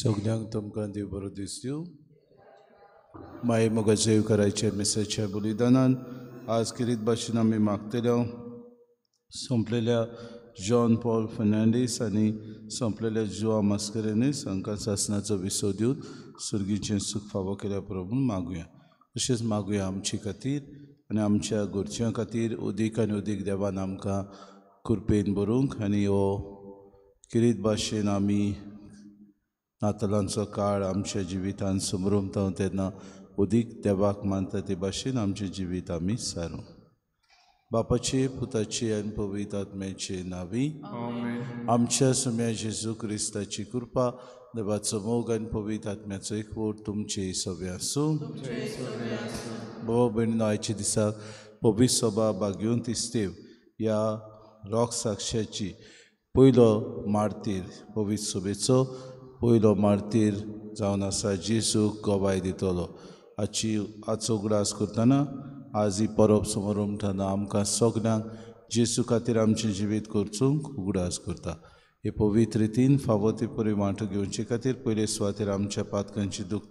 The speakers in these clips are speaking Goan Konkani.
सगल्यांक तुमकां देव बरो दीस दिवं. माई मोगा जेव करायचे मिसाच्या बलिदानान आज किरीत भाशेन आमी मागतल्या सोंपलेल्या जॉन पॉल फर्नांडीस आनी सोंपलेल्या जुआ मास्करेनीस हांकां सासणाचो विसव दिवन सुर्गीचें सूख फावो केल्या प्रभून मागुया. तशेंच मागुया आमचे खातीर आनी आमच्या घरच्यां खातीर उदीक आनी उदीक देवान आमकां कृपेन बरोवंक आनी हो किरीत भाशेन आमी नातलांचो काळ आमच्या जिवितान समरमता तेन्ना उदीक देवाक मानता ते भाशेन आमचें जिवीत आमी सारूं. बापाचे पुताचे आनी पवित्र आत्म्याचे नांवी आमच्या सुम्या जेजू क्रिस्ताची कृपा, देवाचो मोग आनी पवित्र आत्म्याचो एकवट तुमचे सगळे आसूं. भाव भयणीनो, आयच्या दिसाक पवित्र सभा भाग्योन तिस्तेव ह्या रॉक साक्षाची पयलो मार्तीर, पवित्र सभेचो पयलो मार्तीर जावन आसा जेजूक गवाय दितलो. हाची आजचो उगडास करतना आज ही परब समोर आमकां सगल्यांक जेजू खातीर आमचें जिवीत करचूंक उगडास करता. हे पवित्र रितीन फावो ते परी वांटो घेवचे खातीर पयले सुवातेर आमच्या पातकांची दुख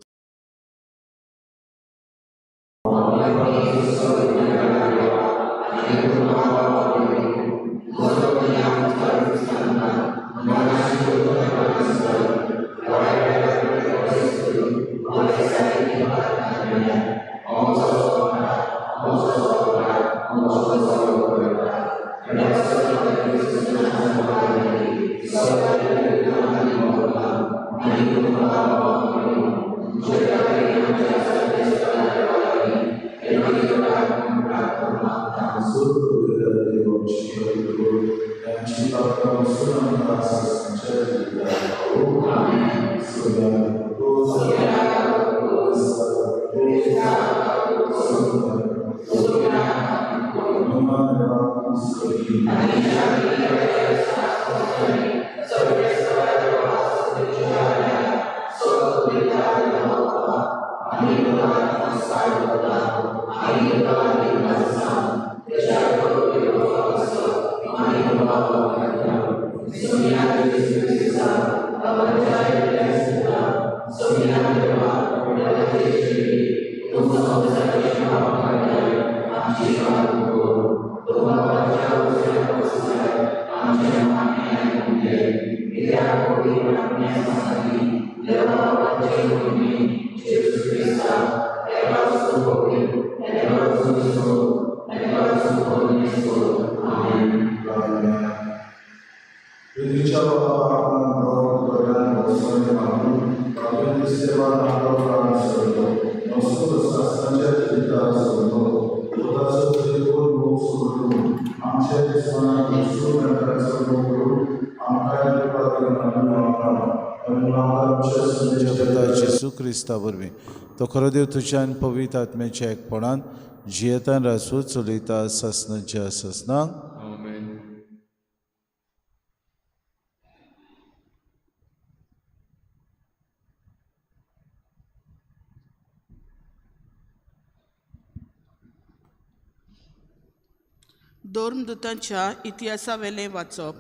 जेजू क्रिस्ता वरवीं तो खरो देव तुज्या आनी पवित्र आत्म्याच्या एकपणान जियेतान रासू चलयता सासणाच्या सासणाक. धर्मदूतांच्या इतिहासावेलें वाचप.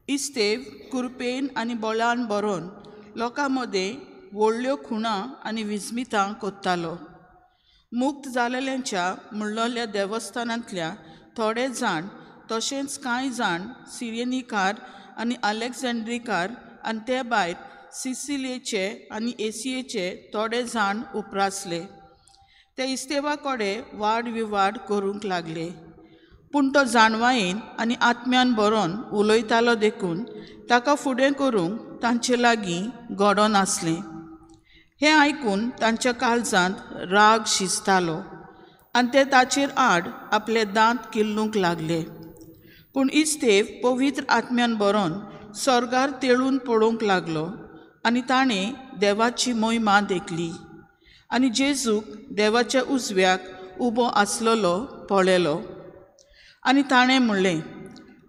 इस्तेव कुरपेन आनी बळान बरोवन लोकां मदें व्हडल्यो खुणां आनी विस्मितां कोत्तालो. मुक्त जालेल्यांच्या म्हणलोल्या देवस्थानांतल्या थोडे जाण तशेंच कांय जाण सिरियनीकार आनी अलेक्झांड्रीकार आनी ते भायर सिसिलियेचे आनी एशियेचे थोडे जाण उप्रासले. ते इस्तेवा कडेन वाद विवाद करूंक लागले. पूण तो जाणवायेन आनी आत्म्यान बरोवन उलयतालो देखून ताका फुडें करूंक तांचे लागीं घडोन आसलें. हें आयकून तांच्या काळजांत राग शिजतालो आनी ते ताचेर आड आपले दांत किल्लूंक लागले. पूण इस्तेव पवित्र आत्म्यान बरोवन स्वर्गार तेळून पळोवंक लागलो आनी ताणें देवाची मोहिमा देखली आनी जेजूक देवाच्या उजव्याक उबो आसलेलो पळयलो. आनी ताणें म्हणलें,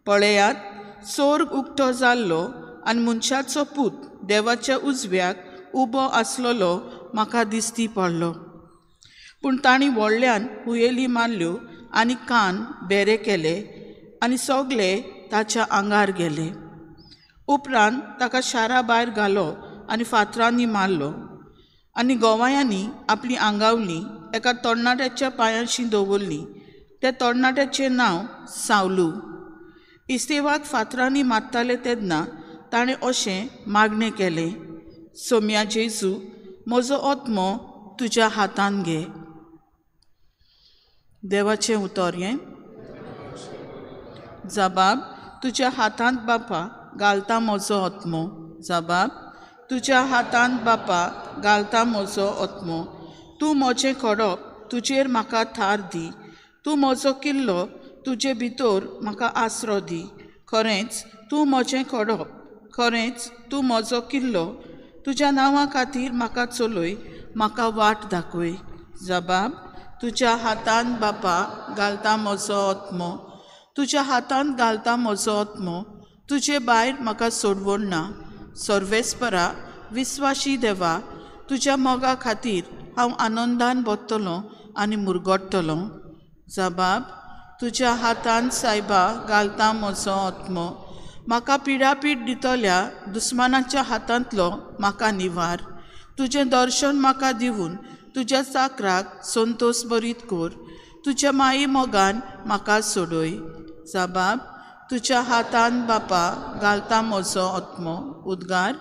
पळयात, सोर्ग उक्तो जाल्लो आनी मनशाचो पूत देवाच्या उजव्याक उबो आसलेलो म्हाका दिसती पडलो. पूण तांणी व्हडल्यान हुयेली मारल्यो आनी कान बेरे केले आनी सगले ताच्या आंगार गेले. उपरांत ताका शारा भायर घालो आनी फातरांनी मारलो आनी गोवायांनी आपली आंगावली एका तरणाट्याच्या पांयांशी दवरली. त्या तरणाट्याचें नांव सावलू. इस्तेवाक फातरांनी मारताले तेन्ना ताणें अशें मागणें केलें, सोम्या जेजू, म्हजो आत्मो तुज्या हातान घे. देवाचें उतर हें. जबाब, तुज्या हातांत बापा घालता म्हजो आत्मो. जबाब, तुज्या हातांत बापा घालता म्हजो आत्मो. तूं म्हजें खडप, तुजेर म्हाका थार दी. तूं म्हजो किल्लो, तुजे भितर म्हाका आसरो दी. खरेंच तूं म्हजें खडप, खरेंच तूं म्हजो किल्लो. तुज्या नांवा खातीर म्हाका चलय, म्हाका वाट दाखय. जबाब, तुज्या हातांत बापा घालता म्हजो आत्मो. तुज्या हातांत घालता म्हजो आत्मो. तुजे भायर म्हाका सोडवण ना. सर्वेस्परा, विस्वाशी देवा, तुज्या मोगा खातीर हांव आनंदान बत्तलो आनी मुरगट्टलो. जबाब, तुज्या हातांत सायबा घालता म्हजो आत्मो. म्हाका पिडापीड दितल्या दुस्मानाच्या हातांतलो म्हाका निवार. तुजें दर्शन म्हाका दिवन तुज्या चाकराक संतोश बरीत कर. तुज्या माई मोगान म्हाका सोडय. जबाब, तुज्या हातांत बापा घालता म्हजो आत्मो. उद्गार.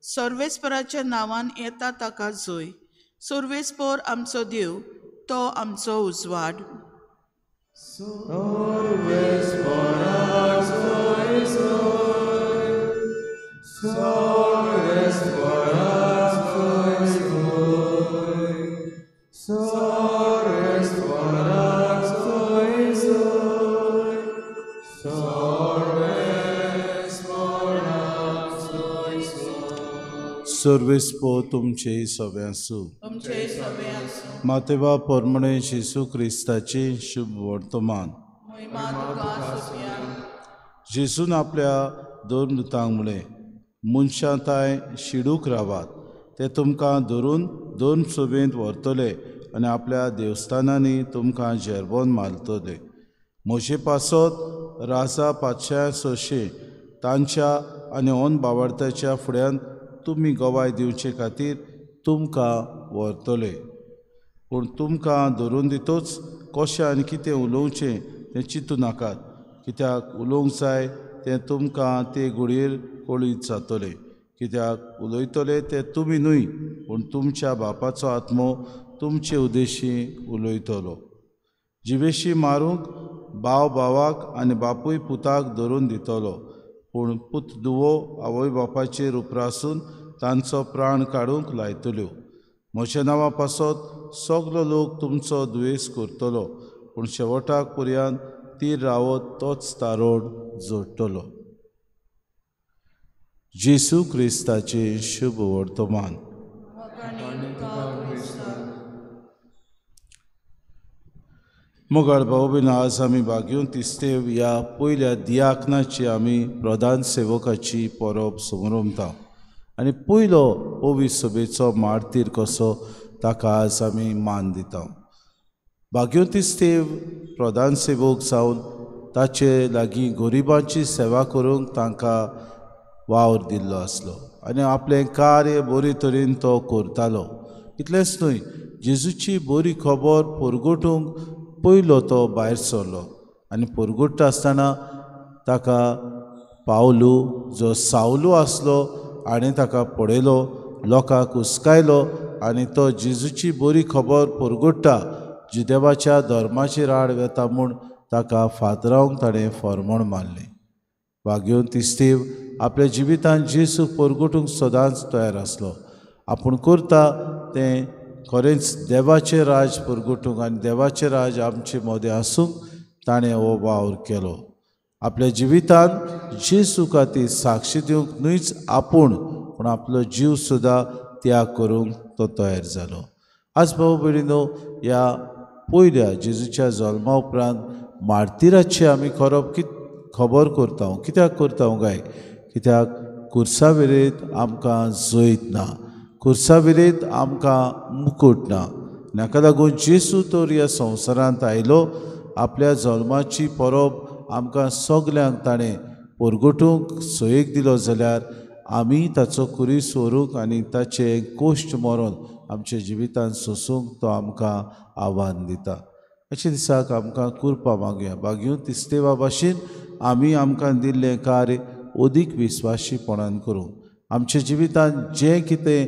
सर्वेस्पराच्या नांवान येता ताका जोय. सर्वेस्पर आमचो देव, तो आमचो उजवाड. सर्वेस्पर तुमचे सगळे आसूं. मातेवा परमणे जेजू क्रिस्ताचे शुभ वर्तमान. जेजून आपल्या दोन दुतांक म्हळें, मनशां ताय शिडूक रावात, ते तुमकां धरून दोन सभेंत व्हरतले आनी आपल्या देवस्थानांनी तुमकां झेरबोन मारतले. म्हजे पासत राजा पातशां सोशे तांच्या आनी ओन बावडत्याच्या फुड्यांत तुमी गवाय दिवचे खातीर तुमकां व्हरतले. पूण तुमकां धरून दितूच कशें आनी कितें उलोवचें तें चिंतू नाकात, कित्याक उलोवंक जाय तें तुमकां ते घडयेर कळीत जातलें. कित्याक उलयतले ते तुमी न्हय, पूण तुमच्या बापाचो आत्मो तुमचे उद्देशी उलयतलो. जिवेशी मारूंक भाव भावाक आनी बापूय पुताक धरून दितलो, पूण पूत दुवो आवय बापाचेर उपरासून तांचो प्राण काडूंक लायतल्यो. म्हज्या नांवा पासत सगलो लोक तुमचो दुयेंस करतलो, पूण शेवटाक पर्यंत तीर रावत तोच तारोड जोडटलो. जेजू क्रिस्ताचें शुभ वर्तमान. मोगाळ भाव भयण, आज आमी बागेवन तिस्तेव ह्या पयल्या दियाकनाची आमी प्रधान सेवकाची परब समरमता आनी पयलो पवित्र सभेचो मार्तीर कसो ताका आज आमी मान दिता. बागेवन तिस्तेव प्रधान सेवक जावन ताचे लागीं गरिबांची सेवा करूंक तांकां वावर दिल्लो आसलो आनी आपलें कार्य बरे तरेन तो करतालो. इतलेंच न्हय, जेजूची बरी खबर परगटूंक पयलो तो भायर सरलो आनी परगट्टा आसतना ताका पावलू जो सावलू आसलो आनी ताका पळयलो, लोकांक उस्कायलो आनी तो जेजूची बरी खबर परगट्टा जुदेवाच्या धर्माचेर आड वेता म्हूण ताका फातरावंक ताणें फॉर्मोण मारलें. बागेवन तिस्तेव आपल्या जिवितांत जेजूक परगटूंक सदांच तयार आसलो. आपूण करता तें खरेंच देवाचें राज परगटूंक आनी देवाचें राज आमचे मदें आसूंक ताणें हो वावर केलो. आपल्या जिवितांत जेजू खातीर साक्षी दिवंक न्हयच आपूण, पूण आपलो जीव सुद्दां त्याग करूंक तो तयार जालो. आज भाव भयणीनो, ह्या पयल्या जेजूच्या जल्मा उपरांत मार्तिराची आमी खरोप खबर करता. कित्याक करता काय? कित्याक कुर्साविरेत आमकां जैत ना, कुर्साविरेत आमकां मुकूट ना. हाका लागून जेजू तर ह्या संवसारांत आयलो, आपल्या जल्माची परब आमकां सगल्यांक ताणें परगटूंक सोयेक दिलो जाल्यार आमी ताचो कुरीस व्हरूंक आनी ताचें कोश्ट मरोन आमच्या जिवितांत सोसूंक तो आमकां आव्हान दिता. अशे दिसाक आमकां कुरपा मागया, बागयूं तिस्तेवा भाशेन आमी आमकां दिल्लें कार्य अदीक विस्वाशीपणान करूंक. आमच्या जिवितांत जें कितें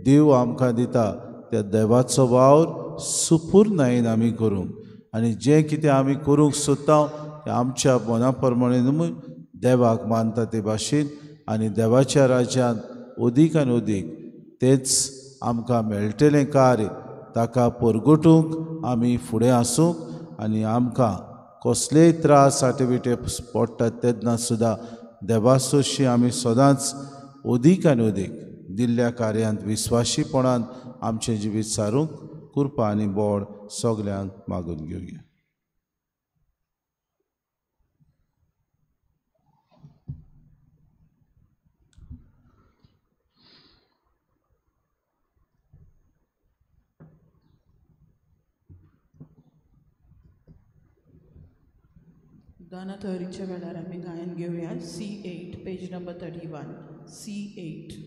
देव आमकां दिता त्या देवाचो वावर सुपूर्णायेन आमी करूंक आनी जें कितें आमी करूंक सोदता तें आमच्या मना प्रमाणे न्हय देवाक मानता ते भाशेन आनी देवाच्या राज्यांत अदीक आनी अदीक तेंच आमकां मेळटलें कार्य ताका परगटूंक आमी फुडें आसूंक आनी आमकां कसलेय त्रास आटेविटे पडटात तेन्ना सुद्दां देवासोशी आमी सदांच अदीक आनी अदीक दिल्ल्या कार्यांत विस्वाशीपणान आमचें जिवीत सारूंक कृपा आनी बोड सगल्यांक मागून घेवया. दाना तयारीच्या वेळार आमी गायन घेवया. C8 page number 31 C8.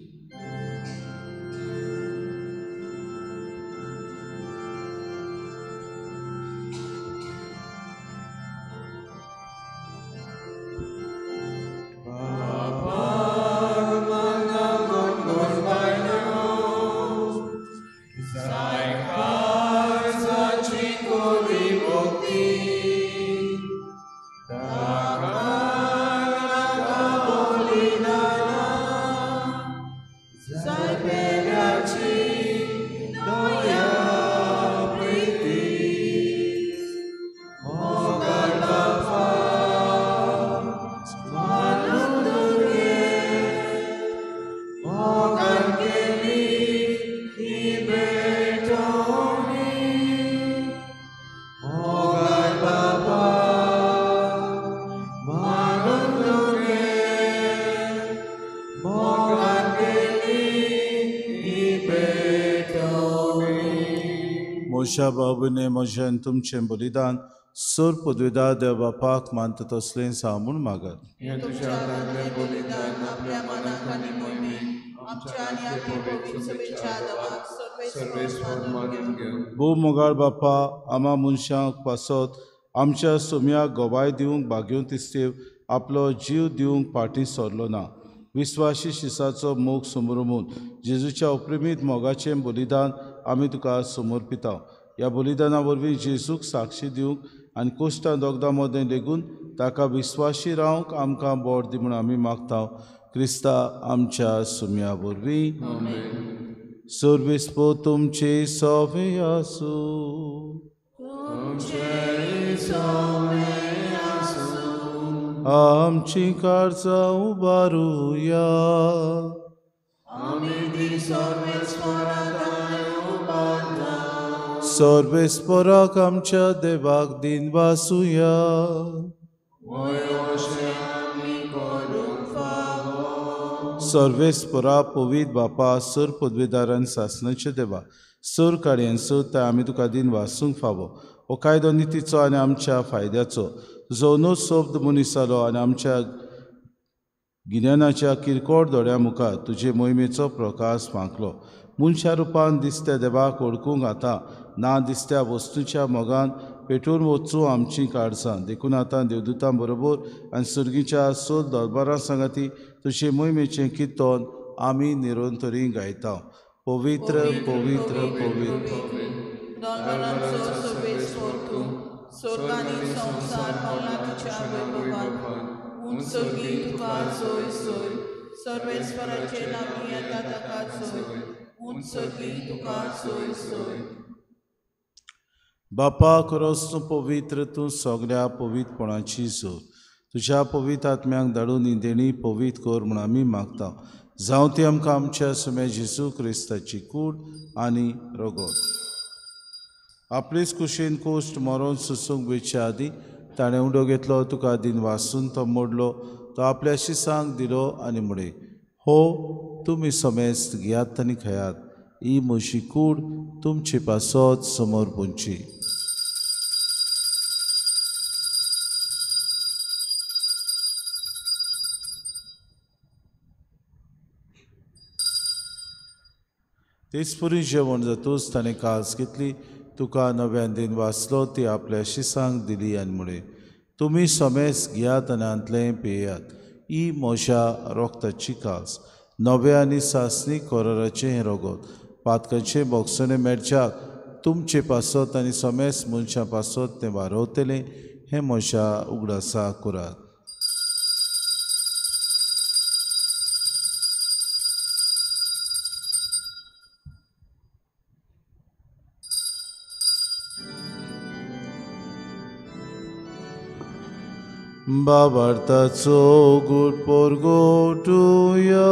म्हज्या बाबूने म्हज्यान तुमचें बलिदान सोर पदवेदार देव बापाक मानता तसलें जावं म्हूण मागात. भोव मोगाळ बापा, आमा मनशांक पासत आमच्या सोम्याक गवाय दिवंक बागेवन तिस्तेव आपलो जीव दिवंक फाटीं सरलो ना. विस्वाशी शिसाचो मोग समरमून जेजूच्या अप्रेमीत मोगाचें बलिदान आमी तुका समर्पिता. ह्या बलिदाना वरवीं जेजूक साक्षी दिवंक आनी कोश्टां दोगदां मदें लेगून ताका विस्वाशी रावंक आमकां बोड दी म्हूण आमी मागता. क्रिस्ता आमच्या सुम्या वरवीं. सर्वेस्पो तुमचे सवे आसूं. आमची काळजां उबारुया. सर्वेस्पराक आमच्या देवाक दिन वासुया. सर्वेस्परा पवित्र बापा, सर पदवेदारान सासनाचे देवा, सर काडयेन सर आमी तुका दिन वासूंक फावो. हो कायदो नितीचो आनी आमच्या फायद्याचो तुजो न्हू शब्द मनीस जालो आनी आमच्या गिन्यानाच्या किरकोळ दोळ्या मुखार तुजे मोहिमेचो प्रकाश फांकलो. मनशा रुपान दिसत्या देवाक वळखूंक आतां ना दिसत्या वस्तूच्या मोगान पेटून वचूं आमचीं काळजां. देखून आतां देवदूतां बरोबर आनी सर्गीच्या सोद दरबारां सांगाती तुजे मोहिमेचें किर्तन आमी निरंतरी गायता. पवित्र पवित्र पवित्र बापा, खरोच तूं पवित्र, तूं सगळ्या पवित्रपणाची जोर. तुज्या पवित्र आत्म्यांक धाडून ही देणी पवित्र कर म्हूण आमी मागता. जावं ती आमकां आमच्या सुम्या जेजू क्रिस्ताची कूड आनी रगत. आपलेच कुशीन कोश्ट मरोन सुसूंक वेचे आदी ताणें उडो घेतलो, तुका दिन वासून तो मोडलो, तो आपल्या शिसांक दिलो आनी म्हळें, हो तुमी समेस्त घेयात आनी खायात, ही म्हजी कूड तुमचे पासत समोर पुंची. तेच पुरी जेवण जातूच ताणें कास घेतली, तुका नव्यान दिन वाचलो, ती आपल्या शिसांक दिली आनी म्हळें, तुमी समेस्त घेयात आनी हांतलें पियेयात, ही म्हज्या रोगताची कास, नव्या आनी सासणी कोराराचें हें रोगत, पातकांचें बोगसणें मेळच्याक तुमचे पासत आनी समेस्त मनशां पासत तें वारवतलें, हें म्हज्या उगडासा करात. बाबार्थाचो गुड पोरगोटुया.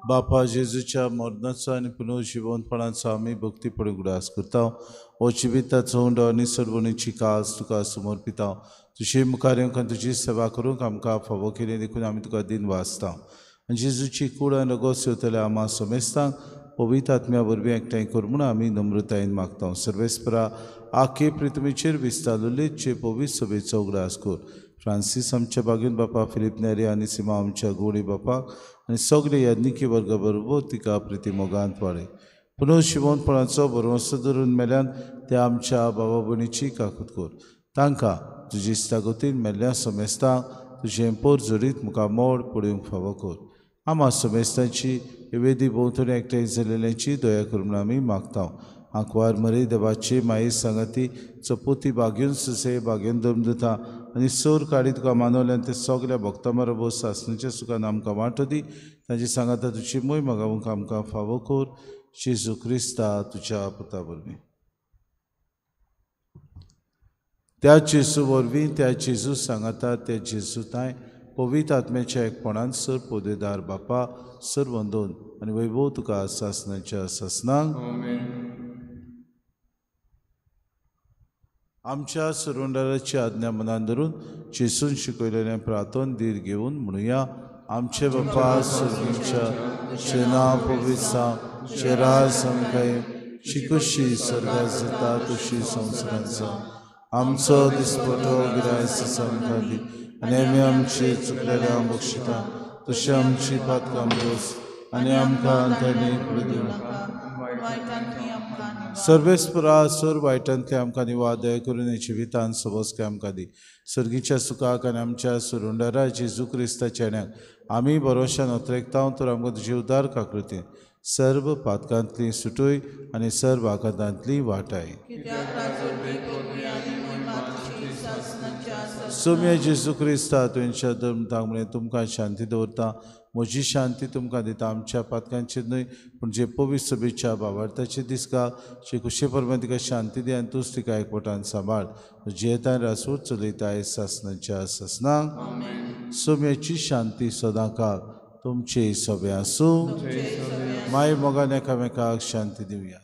बापा जेजूच्या मरणाचो आनी पुनर्जिवनपणाचो आमी भक्तीपणी उगडास करता. हो जिविताचो उंडो आनी सर्वणीची कास तुका समर्पिता. तुजे मुखार येवंक आनी तुजी सेवा करूंक आमकां फावो केली देखून आमी तुका दिन वाचता. आनी जेजूची कूड आनी रगत सेवतल्या आमा समेस्तांक पवित्र आत्म्या वरवीं एकठांय कर म्हूण आमी नम्रतायेन मागता. सर्वेस्परा आखे पृथ्वीचेर विस्तारलेचे पवित्र सभेचो उगडास कर. फ्रांसीस आमच्या बागेन बापा, फिलीप नेरी आनी सीमा आमच्या गोडी बापाक आनी सगळे याज्ञिकी वर्गा बरोबर तिका प्रिती मोगांत वाडय. पुनर्जिवनपणाचो भरवंसो धरून मेल्यान त्या आमच्या बाबा भयणीची काकूत कर. तांकां तुजी इश्टागतीन मेल्ल्या समेस्तांक तुजें पोर जोडीत मुखार मोड पळोवंक फावो कर. आमा समेस्तांची वेदी भोंवतणी एकठांय जाल्ल्यांची दया कर म्हूण आमी मागता. आंकवार मरे देवाची माई सांगाती चपोती बागेवन सुसे बागेवन दमदता आनी सोर काडी तुका मानवल्यान ते सगल्या भक्तां बरोबर सासणीच्या सुखान आमकां वांटो दी. तांची सांगाता तुजी मोय मागोवंक आमकां फावो कर. जेजू क्रिस्ता तुज्या पुता वरवीं. त्या जेजू वरवीं, त्या जेजू सांगाता, त्या जेजू तांय पवित्र आत्म्याच्या एकपणान सर पोदेदार बापा सर वंदोन आनी वैभव तुका सासणाच्या सासणांक. आमच्या सुरुंडाराची आज्ञा मनान धरून जेजून शिकयलेलें प्रार्थन धीर घेवन म्हणुया. आमचे बापा सर्गीच्या तुजें नांव पवित्र जावं, तुजें राज आमकां येवं, तुजी खुशी स्वर्गांत जाता तशी संवसारांत जावं. आमचो दिसपटो गिरायस आमकां दी आनी आमी आमचे चुकलेल्या बक्षिता तशें आमची पातकां दोस आनी आमकां अंतरणी दिवं नाका. सर्वेस्परा सर वायटांतले आमकां निवार दया करून जिवितान सबसके आमकां दी. सर्गीच्या सुखाक आनी आमच्या सुरुंडारा जेजू क्रिस्ताच्या येण्याक आमी भरोशान अत्रेकता तर आमकां तुजी उदार काकृती सर्व पातकांतली सुटूय आनी सर्व आघातांतली वाटाय. सोम्या जेजू क्रिस्ता तुमच्या धर्म म्हळें तुमकां शांती दवरता, म्हजी शांती तुमकां दिता. आमच्या पातकांचेर न्हय पूण जे पवित्र सभेच्या बाबार्थाचे दिसका जे कुशे परमाण तिका शांती दी आनी तूंच तिका एकवटान सांबाळ. जियेतान रासूर चलयताय सासणाच्या सासणांक. सोम्याची शांती सदांकाळ तुमचे सभे आसूं. माय मोगान एकामेकाक शांती दिवया.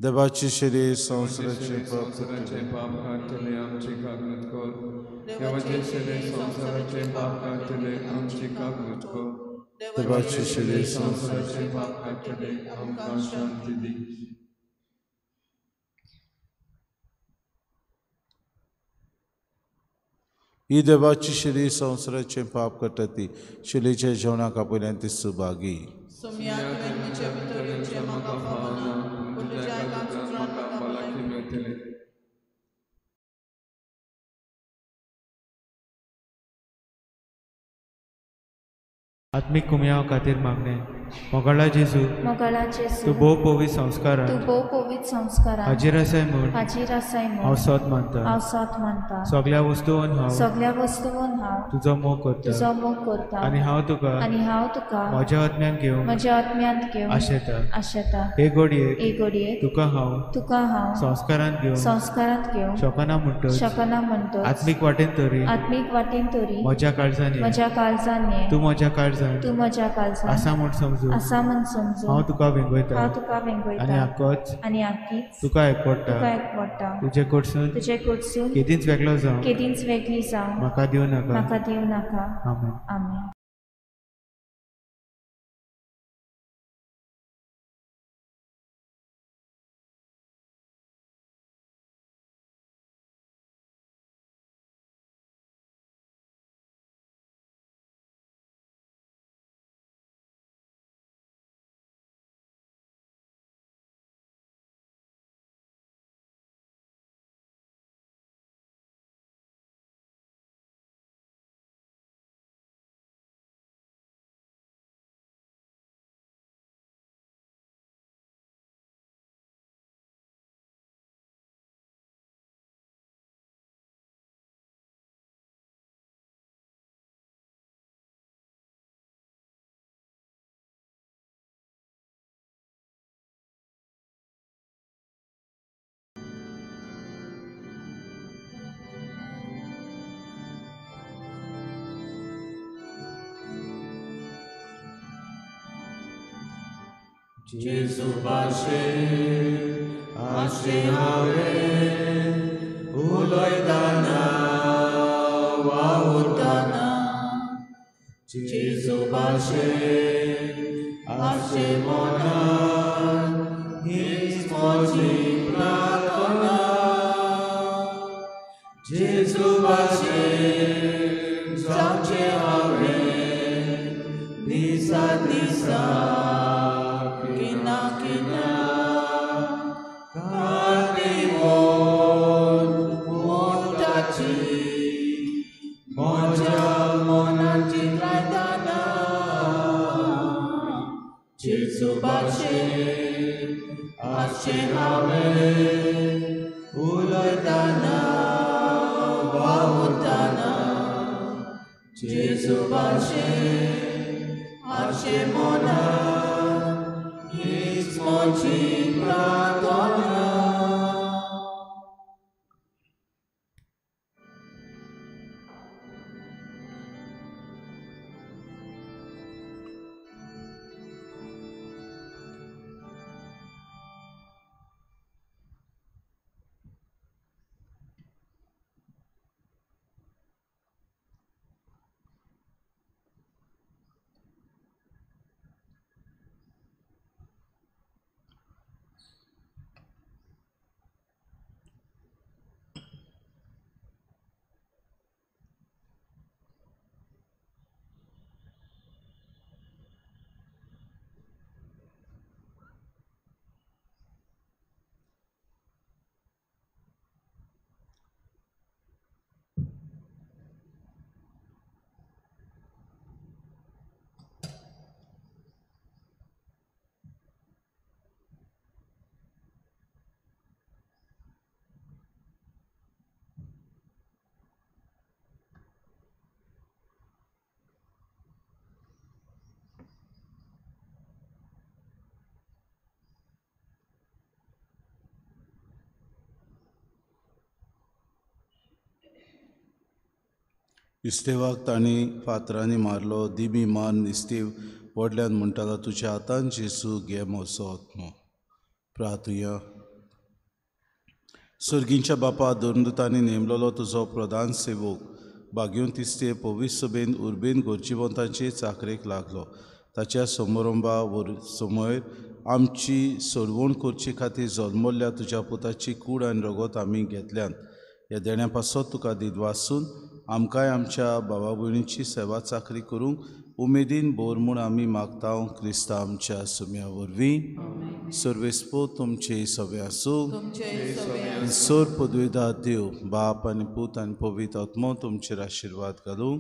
देवाची शरीर संवसाराचे पाप काडटले आमची काकूत कर. देवाचे शरीर संवसाराचे पाप काडटले आमची काकूत कर. देवाची शरीर संवसाराचे पाप काडटले आमकां शांती दी. ही देवाची शरीर संवसाराचे पाप काडटा ती शिलेच्या जेवणाक आपयल्यान ती सुभागी. आत्मीक कुमयाव खातीर मागणें. मोगाळा जेजू, मोगाळा जेजू, तूं भोव पवित्र संस्कारान, तूं भोव पवित्र संस्कारान हाजीर आसाय म्हूण, हाजीर आसाय म्हूण हांव सत मानता, हांव सत मानता। सगळ्या वस्तून हांव, सगळ्या वस्तून हांव तुजो मोग करता, तुजो मोग करता आनी हांव तुका, आनी हांव तुका म्हज्या आत्म्यान घेवंक, म्हज्या आत्म्यांत घेवंक आशेता, आशेता। हे घडयेक, हे घडयेक तुका हांव, तुका हांव संस्कारांत घेवंक, संस्कारांत घेवंक शकना म्हणटच, शकना म्हणटच आत्मीक वाटेन तरी, आत्मीक वाटेन तरी म्हज्या काळजान, म्हज्या काळजान ये, तूं म्हज्या काळजान, तूं म्हज्या काळजान आसा म्हूण समजून, आसा म्हूण समजून हांव तुका वेंगयता, हांव तुका वेंगयता आनी आकोच, आनी आकीच तुका एकवटा, तुका एकवटा। तुजे कडसून, तुजे कडसून केदींच वेगळो जावं, केदींच वेगळी जावं म्हाका दिवं नाका, म्हाका दिवं नाका। आमेन। आमेन। जेजू भाशेन आशें हांवें उलयतना वावुरतना, जेजू भाशेन आशें मनान हीच म्हजी प्रार्थना, जेजू भाशेन जावचें हांवें दिसा दिसा उलयतना वावुरतना, जेजू भाशेन आशें मनान हीच म्हजी प्रार्थना। इस्तेवाक तांणी फातरांनी मारलो, दिमी मारून इस्तेव व्हडल्यान म्हणटालो, तुज्या हातान जेजू घे म्हजो आत्मो। प्रार्थुया। सर्गींच्या बापा, धर्मदूतांनी नेमलेलो तुजो प्रधान सेवक भाग्यवंत इस्तेव पवित्र सभेन उर्बेन गरजेवंतांचे चाकरेक लागलो। ताच्या समारंभा समयर आमची सोडवण करचे खातीर जल्मल्ल्या तुज्या पुताची कूड आनी रगत आमी घेतल्यात। ह्या देण्या पासत तुका दिदवासून आमकांय आमच्या भावा भयणीची सेवा चाकरी करूंक उमेदीन भर म्हूण आमी मागता क्रिस्ता आमच्या सुम्या वरवीं। सर्वेस्पो तुमचे सगळे आसूं। सर पदवीदार देव बाप आनी पूत आनी पवित्र आत्मो तुमचेर आशिर्वाद घालूं।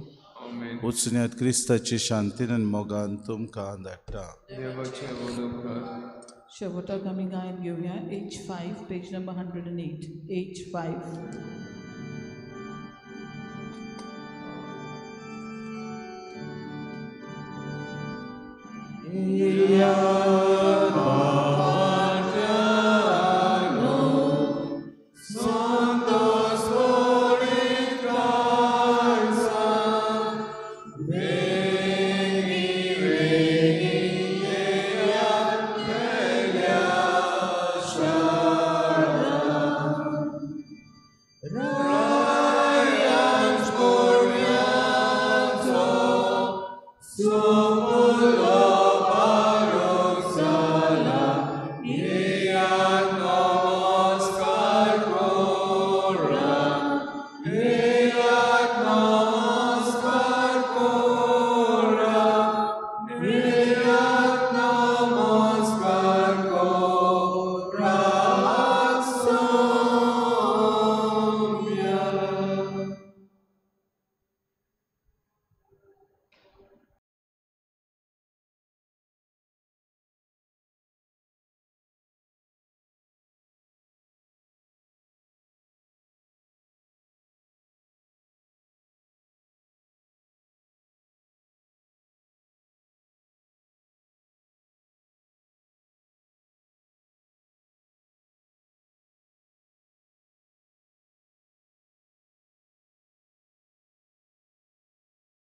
वचुन्यात क्रिस्ताची शांतीन आनी मोगान तुमकां धाडटा. देवाचे व्हड उपकार. शेवटाक आमी गायन घेवया H5, page number 108, H5.